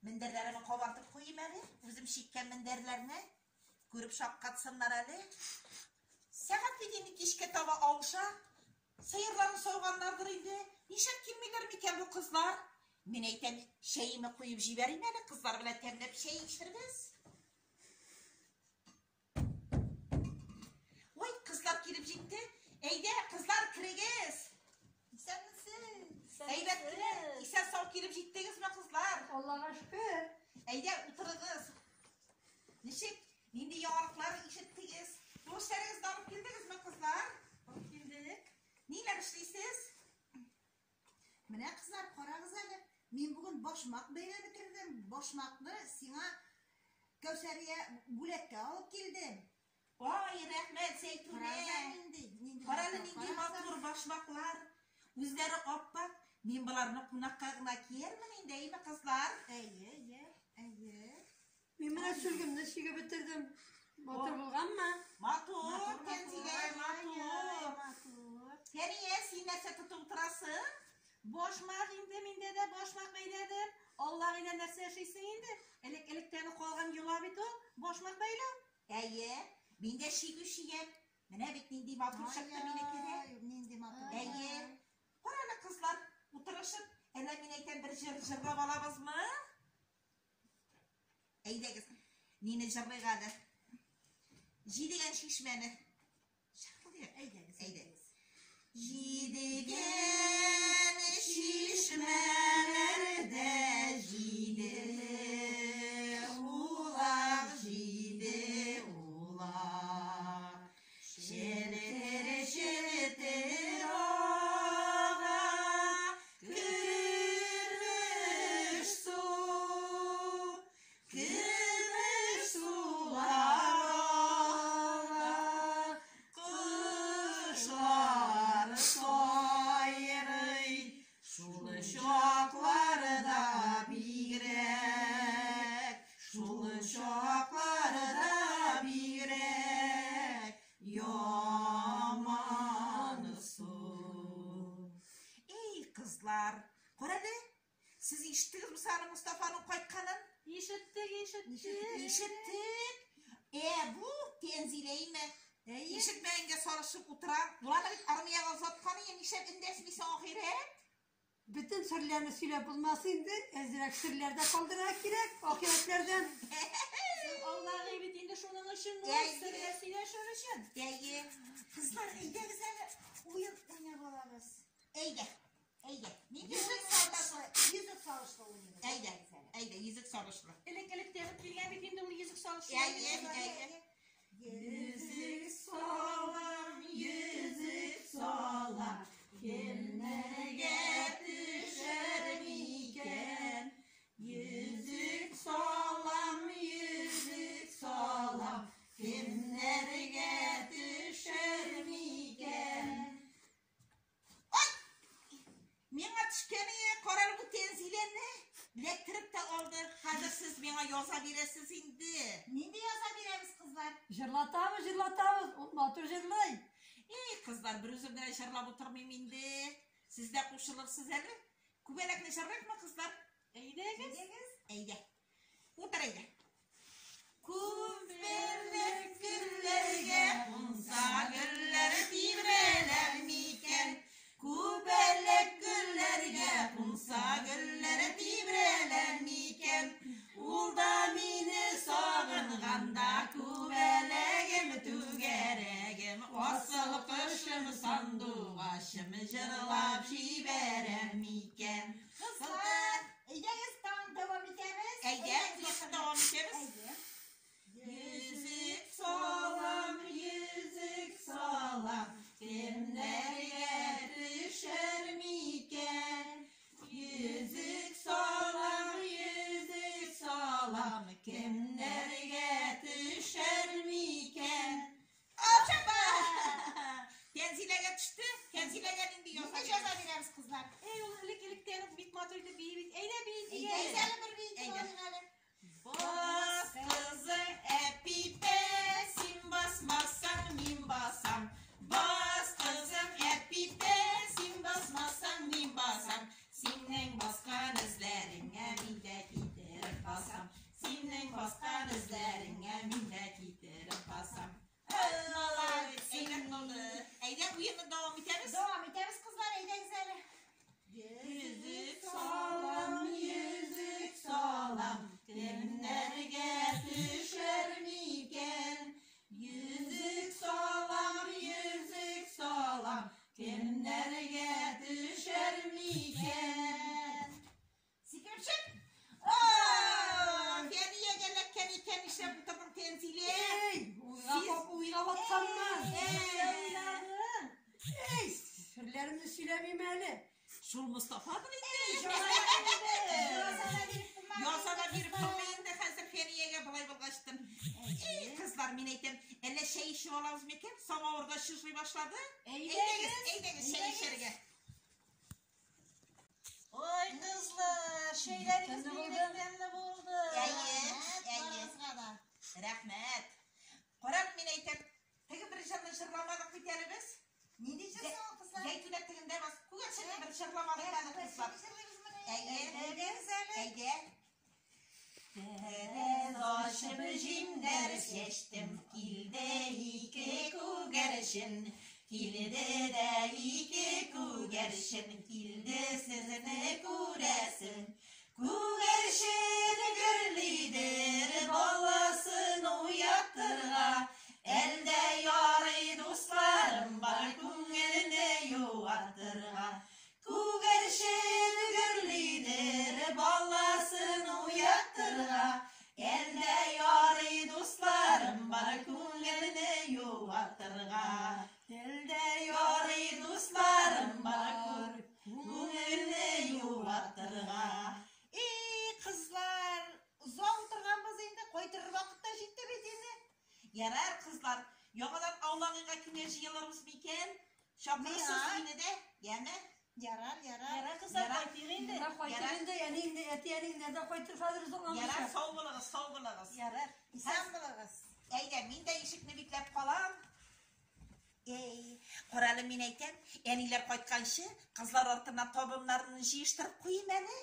Мендәрләремне кабартып куйыйм әле. Үзем чиккән мендәрләрне. Күреп шаккатсыннар әле. Сәгать бит инде кичкә таба авыша. Сыерларын сауганнардыр инде. Нишләп килмиләр микән бу кызлар? Мин әйтәм, чәемне куеп җибәрим әле, кызлар белән тәмләп чәй эчербез. Ой, кызлар килеп җитте. Әйдә, кызлар, керегез. Исәнмесез. Әйбәт кенә, исән сау килеп җиттегезме, кызлар? Аллага шөкер. Әйдә, утырыгыз. Ничек? Нинди яңалыклар ишеттегез? Бу эшләрегезне алып килдегезме, кызлар? Алып килдек. Ниләр эшлисез? Менә, кызлар, карагыз әле. Мин бүген башмак бәйләп бетердем. Башмакны сиңа, Кәүсәрия, бүләккә алып килдем. Ай, рәхмәт, Зәйтүнә. Карагыз әле нинди, нинди Карале, матур, нинди карагыз әле. матур башмаклар. Үзләре аппак. Мин боларны кунакка гына киярмен инде, әйме, кызлар? Әйе, әйе, әйе. Мин менә сөлгемне чигеп бетердем. Матур булганмы? Матур, Матур, Тәнзилә, матур. Ай, матур. матур. Фәния, син нәрсә тотып утырасың? Башмак инде, миндә дә башмак бәйләдем. Алла гына нәрсә эшлисең инде? Элек электән үк калган йола бит ул, башмак бәйләү. Әйе, мин дә чигү чигәм. Менә бит нинди матур чыкты минеке дә. Ай, нинди матур. Әйе. Караны, кызлар, утырышып, әллә мин әйтәм, бер җыр җырлап алабызмы? Әйдәгез, мине җырлыйк әле. Җидегән чишмәне. Җырлыйк. Әйдәгез, Әйдә. әйдәгез. Җидегән чишмәләрдә җиде улак, җиде улак. Челтер, челтер ага көмеш су, көмеш сулар ага, кошлар сайрый, шул чакларда бигрәк, шул чакларда бигрәк яман су. Эй, кызлар, карале, сез ишеттегезме соң Мостафаның кайтканын? Ишеттек, ишеттек. Ишеттек. Ә бу Тәнзиләйме? Әйе. Ишетмәгәнгә салышып утыра. Боларны бит армиягә озаткан иде, нишләп эндәшмисең ахирәт? Бөтен серләрне сөйләп булмас инде, әзрәк серләр дә калдырырга кирәк ахирәтләрдән. Аллага бит инде шуның өчен Әйе. серләр сөйләшер өчен. Әйе. Кызлар, әйдәгез әле уен уйнап алабыз. Әйдә. Әйдә. Нинди Йөзек уен салдасы? салышлы, йөзек салышлы уйныйбыз. Әйдә. Әйдәгез әле. Әйдә, йөзек салышлы. Элек электән үк килгән бит инде ул йөзек салышлы. Әйе, әйе. Йөзек салам, йөзек салам, кемнәргә төшәр микән? Йөзек салам, йөзек салам, кемнәргә төшәр микән? Ай! Миңа төшкәне, карар бу Тәнзиләне эләктереп тә алды. Хәзер сез миңа яза бирәсез инде. Нинди яза бирәбез, кызлар? Җырлатабыз, җырлатабыз. Ул матур җырлый. Эй, кызлар, бер үзем генә җырлап утырмыйм инде. Сез дә кушылырсыз әле. Күбәләкне җырлыйкмы, кызлар? Әйдәгез. Әйдәгез. Әйдә. Утыр әйдә. Күбәләк гөлләргә кунса гөлләр тибрәләр микән? Күбәләк гөлләргә кунса гөлләр тибрәләр микән? Ул да мине сагынганда күбәләгем түгәрәгем, асыл кошым сандугачым җырлап җибәрәм микән? Кызлар, әйдәгез, тагын дәвам итәбез. Әйдә, яхшы дәвам итәбез. Әйдә. Йөзек салам, йөзек салам, кемнәргә төшәр микән? Йөзек салам, йөзек салам, кемнәргә төшәр микән? Апшапа! Тәнзиләгә төште. Тәнзиләгә нинди Нинди яза җәза бирәбез, кызлар? Эй, ул элек электән үк бик матур итеп бии бит. Әйдә бии Әйдәгез дигән. әле бер биетеп Әйдә. алыйк әле. Бас кызым, әпипә, син басмасаң, мин басам. Бас кызым, әпипә, син басмасаң, мин басам. Синең баскан эзләреңә мин дә китереп Шул Мостафадыр инде. Яза да биреп булмый инде хәзер Фәниягә болай булгачтын. Эй, кызлар, мин әйтәм, әллә чәй эчеп алабыз микән? Самавыр да чыжлый башлады. Әйдәгез, әйдәгез чәй эчәргә. Ой, кызлар, чәйләрегез бигрәк тәмле булды. Әйе, әйе. Рәхмәт. Карагыз, мин әйтәм, теге бер җырны җырламадык бит әле без. Нинди җыр соң ул, кызлар? Зәйтүнә тегендә бас. Күгәрченне бер җырламадык әле, кызлар. Әйе. Әйдәгез әле. Әйдә. Тәрәз ачып җимнәр чәчтем, килде ике күгәрчен. Килде дә ике күгәрчен, килде сезне күрәсем. Күгәрчен гөрлидер, баласын уятырга. Әлдә ярый дусларым бар, күңелне юатырга. Күгәрчен гөрлидер, баласын уятырга. Әлдә ярый дусларым бар, күңелне юатырга. Әлдә ярый дусларым бар, күңелне юатырга. Эй, кызлар, озак утырганбыз инде, кайтырыр вакыт та җитте бит инде. Ярар, кызлар, яңадан аулак өйгә кемгә җыелырбыз микән? Чакырырсыз Миңа. мине дә, яме? Ярар, ярар. Ярар, кызлар, Ярар. кайтыйк инде. Ярар, кайтыр инде, әни инде, әти әниеңнәр дә кайтыр хәзер озакламыйча. Ярар, сау булыгыз, сау булыгыз. Ярар. Исән булыгыз. Әйдә, мин дә ишекне бикләп калам. Эй, карале, мин әйтәм, әниләр кайтканчы, кызлар артыннан табыннарны җыештырып куйыйм әле.